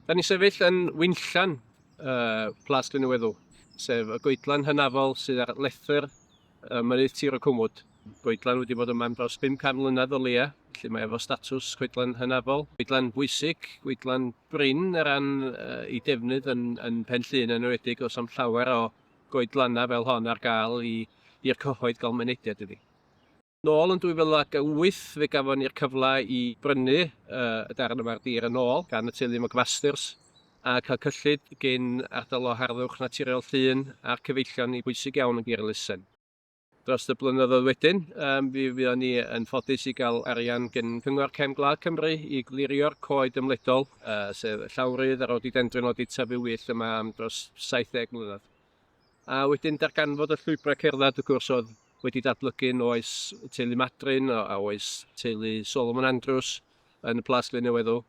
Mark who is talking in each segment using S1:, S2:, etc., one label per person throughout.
S1: Da ni'n sefyll yn winllan uh, Plas Glyn-y-Weddw, sef y goedlan hynafol sydd ar lethr y mynydd tir y cwmwd. Goedlan wedi bod yma am dros 500 mlynedd o leia, felly mae efo statws coedlan hynafol. Goedlan bwysig, goedlan brin o ran uh, ei defnydd yn, yn Pen Llŷn yn enwedig, os am llawer o goedlannau fel hon ar gael i'r cyhoedd gael mynediad iddi. Nôl yn 2008 fe gafon ni'r cyfle i brynu y darn yma'r dir yn ôl gan y teulu McMasters a cael cyllid gin ardal o harddwch naturiol Llŷn a'r cyfeillion i bwysig iawn yn i'r elusen. Dros y blynyddoedd wedyn, um, fi fuon ni yn ffodus i gael arian gen Cyngor Cefn Gwlad Cymru i glirio'r coed ymledol, uh, sef y llawrydd a'r odidendron oedd wedi tyfu wyllt yma am dros 70 mlynedd. A wedyn darganfod y llwybrau cerdded, wrth gwrs, oedd wedi datblygu yn oes teulu Madryn a oes teulu Solomon Andrews yn y Plas Glyn Neweddw.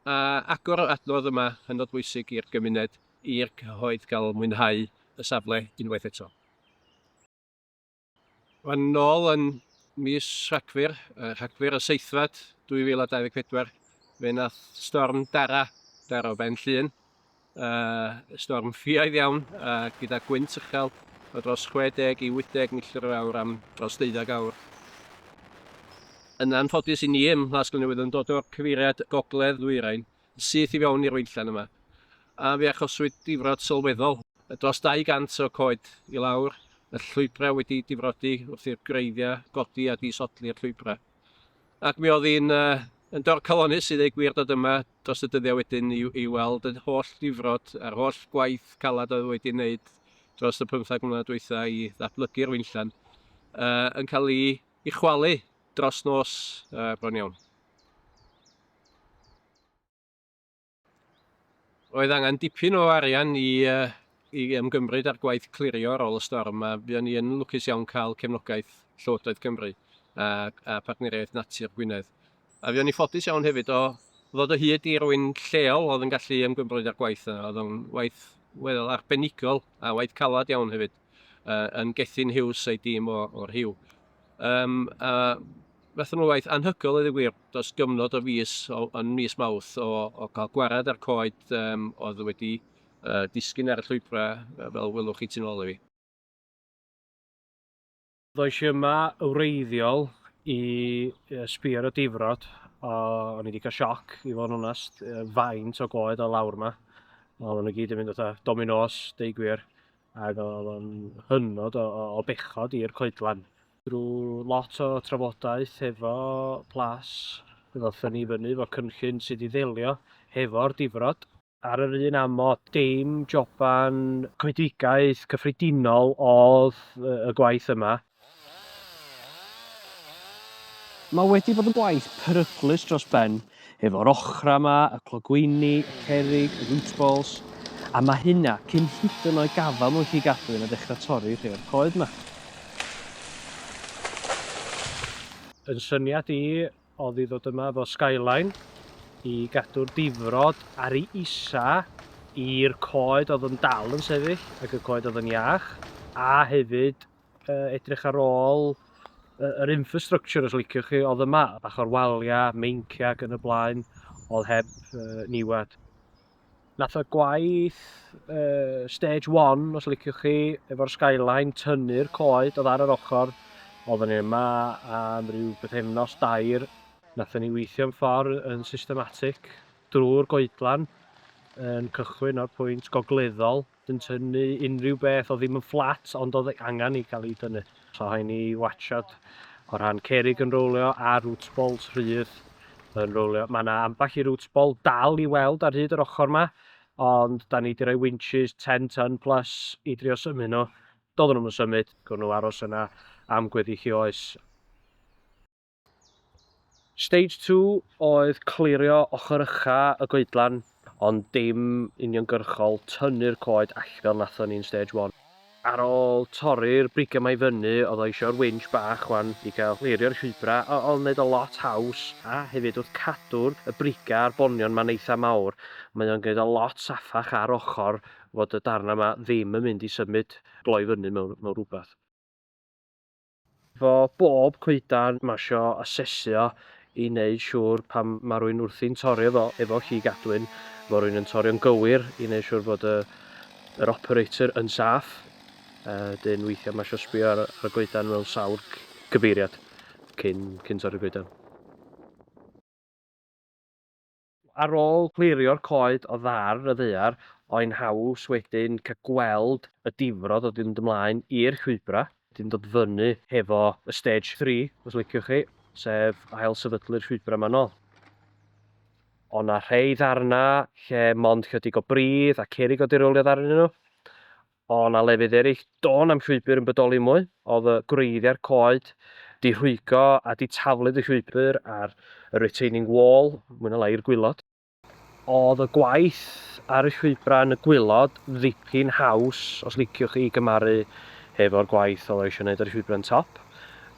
S1: A agor yr adnodd yma hynod bwysig i'r gymuned, i'r cyhoedd gael mwynhau y safle unwaith eto. Mae'n nôl yn mis Rhagfyr, Rhagfyr y seithfed 2024, fe nath storm Dara daro Ben Llŷn. Uh, storm ffiaidd iawn, uh, gyda gwynt uchel o dros 60 i 80 milltir yr awr am dros 12 awr. Yn anffodus i ni ym Mhlas Glyn-newydd yn dod o'r cyfeiriad gogledd ddwyrain, syth i fewn i'r winllan yma, a fe achoswyd difrod sylweddol, dros 200 o coed i lawr, y llwybrau wedi difrodi wrth i'r gwreiddiau godi a disodli'r llwybrau. Ac mi oedd hi'n uh, yn dorcalonnus i ddweud gwir dod yma dros y dyddiau wedyn i, i weld y holl difrod a'r holl gwaith calad oedd wedi wneud dros y 15 mlynedd dwytha i ddatblygu'r winllan uh, yn cael ei, ei chwalu dros nos uh, bron iawn. Roedd angen dipyn o arian i, uh, i ymgymryd â'r gwaith clirio ar ôl y storm a fuon ni yn lwcus iawn cael cefnogaeth Llywodraeth Cymru a, a Partneriaeth Natur Gwynedd. A fuon ni ffodus iawn hefyd o ddod o hyd i rywun lleol oedd yn gallu ymgymryd â'r gwaith yna. Oedd o'n waith weddol arbenigol a waith calad iawn hefyd uh, yn Gethin Hughes a'i dîm o'r Rhiw. Um, a Wnaethon nhw waith anhygoel i ddweud gwir dros gyfnod o fis, o, yn mis Mawrth, o, o cael gwared ar coed um, oedd wedi uh, disgyn ar y llwybrau, fel welwch chi tu ôl i fi.
S2: Ddois i yma yn wreiddiol i sbio ar y difrod, o, o'n i wedi cael sioc, i fod yn onest, faint o goed o lawr yma. Oedden nhw gyd yn mynd fatha dominos, deud gwir, ac oedd o'n hynod o, o, o bechod i'r coedlan. Drwy lot o trafodaeth hefo Plas, fe ddothon ni fyny efo cynllun sut i ddelio hefo'r difrod. Ar yr un amod, dim joban coedwigaeth cyffredinol oedd y gwaith yma. Mae wedi bod yn gwaith peryglus dros ben, efo'r ochrau 'ma, y clogwyni, y cerrig, y root balls, a mae hynna cyn hyd yn oed gafael mewn cig adwyn a dechrau torri rhai o'r coed 'ma. Yn syniad i oedd i ddod yma efo skyline i gadw'r difrod ar ei isa i'r coed oedd yn dal yn sefyll ac y coed oedd yn iach, a hefyd edrych ar ôl yr infrastructure os liciwch chi oedd yma, bach o'r waliau, meinciau ac yn y blaen, oedd heb niwed. Nath y gwaith uh, stage 1, os liciwch chi, efo'r skyline, tynnu'r coed oedd ar yr ochr. Oedden ni yma am ryw bythefnos dair. Nathon ni weithio'n ffordd yn systematic drwy'r goedlan yn cychwyn o'r pwynt gogleddol yn tynnu unrhyw beth oedd ddim yn fflat ond oedd angen i gael ei dynnu. So rhaid ni watchad o rhan cerrig yn rowlio a root balls rhydd yn rowlio. Mae yna ambell i root ball dal i weld ar hyd yr ochr yma, ond da ni wedi rhoi winches 10 ton plus i drio symud nhw. Doedden nhw'm yn symud, gawn nhw aros yna am gweddill i oes. Stage 2 oedd clirio ochr ucha y goedlan, ond dim uniongyrchol tynnu'r coed all fel nathon ni yn stage 1. Ar ôl torri'r brigau 'ma i fyny, oedd o isio'r winch bach 'wan i gael clirio'r llwybrau, a oedd o'n neud o lot haws, a hefyd wrth cadw'r y brigau a'r bonion 'ma'n eitha mawr, mae o'n gneud o lot saffach ar ochr fod y darna 'ma ddim yn mynd i symud, gloi fyny mewn mewn rwbath. Efo bob coedan ma' isio asesu o i neud siŵr pan ma' rywun wrthi'n torri fo efo lli gadwyn Fo rwy'n yn torio'n gywir i wneud siŵr bod y, yr operator yn saff. Dyn weithiau mae eisiau sbio ar, ar y goedan mewn sawl cyfeiriad cyn, cyn torri'r goedan. Ar ôl clirio'r coed o ddar y ddaear, oedd hi'n haws wedyn cael gweld y difrod oedd 'di mynd ymlaen i'r llwybrau. Wedyn dod fyny hefo y stage 3, os liciwch chi, sef ail sefydlu'r llwybrau 'ma nôl. O' 'na rhei ddarna lle mond chydig o bridd a cerrig oedd 'di rowlio arnyn nhw. O' 'na lefydd eraill, do' na'm llwybr yn bodoli mwy, oedd y gwreiddiau'r coed 'di rhwygo a 'di taflud y llwybr a'r y retaining wall, mwy na lai, i'r gwilod. Oedd y gwaith ar y llwybrau yn y gwilod ddipyn haws, os liciwch chi, i gymaru hefo'r gwaith oedd o eisiau wneud ar y llwybrau yn top.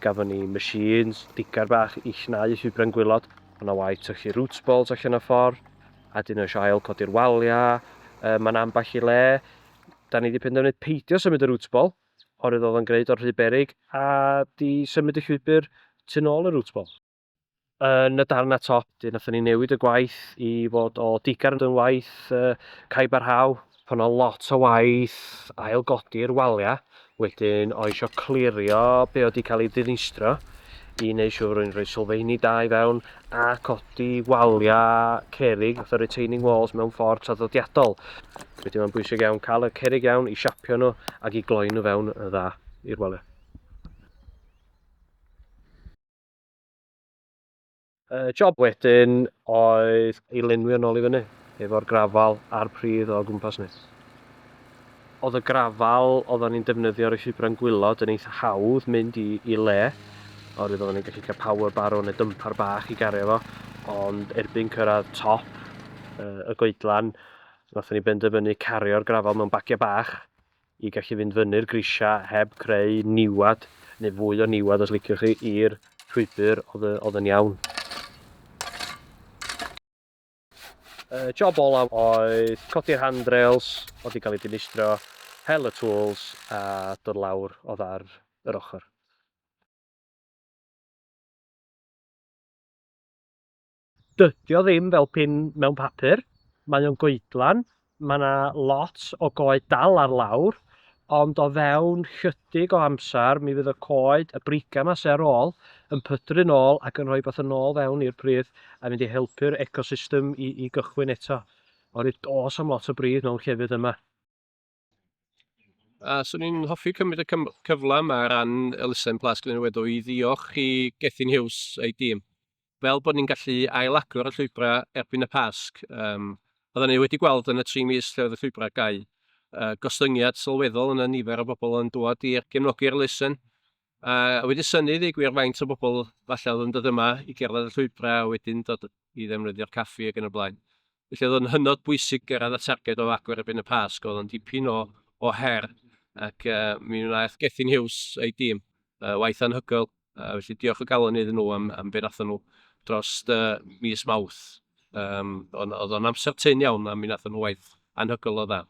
S2: Gafon ni machines, digar bach i llnau y llwybrau'n gwilod. O' 'na waith tyllu root balls allan o'r ffordd, a 'dyn nhw eisiau ail codi'r waliau, yy ma' 'na ambell i le Da ni 'di penderfynu peidio symud y root ball, oherwydd oedd o'n gwneud o'r rhy beryg, a 'di symud y llwybr tu nôl y root ball. Yn y darnau top, nathon ni newid y gwaith i fod o digar yn waith caib a rhaw. O'na lot o waith ail godi'r waliau, wedyn oedd isio clirio be oedd 'di cael ei ddinistro i wneud siŵr bod ni'n rhoi sylfeini da i fewn a codi waliau cerrig fatha retaining walls mewn ffordd traddodiadol. Wedyn mae'n bwysig iawn cael y cerrig iawn i siapio nhw ac i gloi nhw fewn yn dda i'r waliau. Y job wedyn oedd ei lenwi o nôl i fyny efo'r grafal a'r pridd o gwmpas ni. Oedd y grafal oeddan ni'n defnyddio ar y llwybrau'n gwilod yn eitha hawdd mynd i, i le, oherwydd oeddan ni'n gallu cael power barrow neu dympar bach i gario fo, ond erbyn cyrraedd top y goedlan, wnaethon ni benderfynu cario'r grafal mewn bagiau bach i gallu fynd fyny'r grisiau heb creu niwed, neu fwy o niwed os liciwch chi, i'r llwybr oedd, oedd yn iawn. Y job olaf oedd codi'r handrails oedd wedi cael eu dinistrio, hel y tools a dod lawr oedd ar yr ochr. Dydy o ddim fel pin mewn papur, mae o'n goedlan, mae 'na lot o goed dal ar lawr, ond o fewn chydig o amser mi fydd y coed, y brigau 'ma sy ar ôl, yn pydru nôl ac yn rhoi rhywbeth yn ôl fewn i'r pridd a mynd i helpu'r ecosystem i, i gychwyn eto. Oherwydd does am lot o bridd mewn llefydd yma.
S1: A 'swn i'n hoffi cymryd y cyfle yma ar ran elusen Plas Glyn y Weddw i ddiolch i Gethin Hughes a'i dîm, fel bod ni'n gallu ail-agor y llwybrau erbyn y Pasg. Um, oedden ni wedi gweld yn y tri mis lle oedd y llwybrau gau, gostyngiad sylweddol yn y nifer o bobl yn dŵad i'r gefnogi'r elusen. A wedi synnu i ddweud gwir faint o bobl falle oedd yn dod yma i gerdded y llwybrau a wedyn dod i ddefnyddio'r caffi ac yn y blaen. Felly oedd o'n hynod bwysig gyrraedd y targed o agor erbyn y Pasg, oedd o'n dipyn o, o her ac uh, mi wnaeth Gethin Hughes a'i dîm uh, waith anhygoel, uh, felly diolch o galon iddyn nhw am, am be nathon nhw dros uh, mis Mawrth. Um, oedd o'n amser tynn iawn a mi nathon nhw waith anhygoel o dda.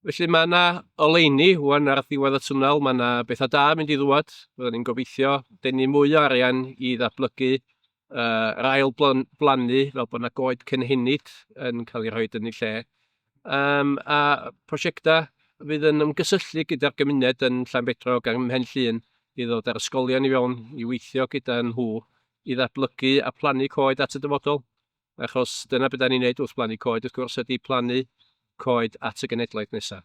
S1: Felly mae yna oleuni ŵan ar ddiwedd y twnnel, mae yna bethau da yn mynd i ddŵad. Byddwn ni'n gobeithio denu mwy o arian i ddatblygu yr ail blannu fel bod yna goed cynhenid yn cael eu rhoi yn eu lle. Um, a prosiectau fydd yn ymgysylltu gyda'r gymuned yn Llanbedrog ac ym Mhen Llŷn i ddod â'r ysgolion i fewn i weithio gyda nhw i ddatblygu a plannu coed at y dyfodol. Achos dyna be da ni'n neud wrth blannu coed wrth gwrs ydy plannu coed at y genedlaeth nesaf.